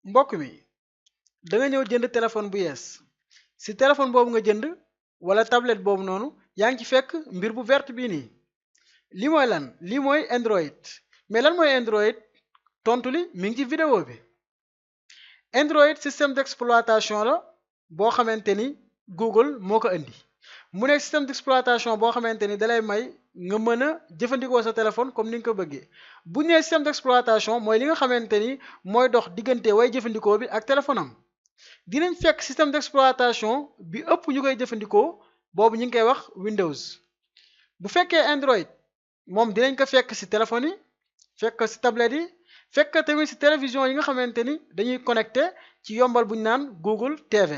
mbokk mi da nga ñëw jënd téléphone bu yees si téléphone boobu nga jënd wala tablette boobu noonu yaa ngi ci fekk mbir bu verte bii nii lii mooy lan lii mooy Android mais lan mooy Android tontu li mi ngi ci vidéo bi. Android système d'exploitation la boo xamante ni Google moo ko indi mu nekk système d'exploitation boo xamante ni dalay may nga mën a jëfandikoo sa téléphone comme ni nga ko bëggee bu ñu nee système d'exploitation mooy li nga xamante ni mooy dox diggante way jëfandikoo bi ak téléphone am dinañ fekk système d'exploitation bi ëpp ñu koy jëfandikoo boobu ñu ngi koy wax Windows bu fekkee Android moom dinañ ko fekk ci téléphone yi fekk ko ci tablette yi fekk tamit ci télévision yi nga xamante ni dañuy connecté ci yombal bu ñu naan Google TV.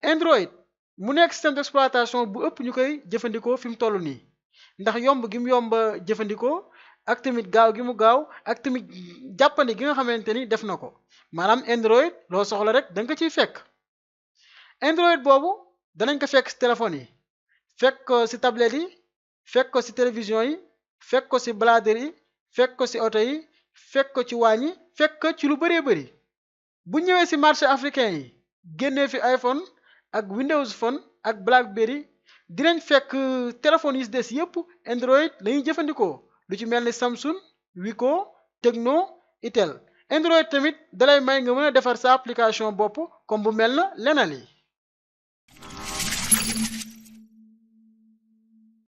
Android mu nekk système d'exploitation bu ëpp ñu koy jëfandikoo fi mu toll nii ndax yomb gi mu yomb jëfandikoo ak tamit gaaw gi mu gaaw ak tamit jàppandi gi nga xamante ni def na ko maanaam Android loo soxla rek da nga ko ciy fekk. Android boobu danañ ko fekk ci téléphone yi fekk ko ci tablette yi fekk ko ci télévision yi fekk ko ci blader yi fekk ko ci oto yi fekk ko ci waañ yi fekk ko ci lu bëree bëri bu ñëwee ci marché africain yi génnee fi iPhone ak Windows Phone ak BlackBerry dinañ fekk téléphone yi ci des yépp Android lañuy jëfandikoo lu ci mel ni Samsung Wiko Tecno Itel Android tamit dalay may nga mën a defar sa application bopp comme bu mel na Lenali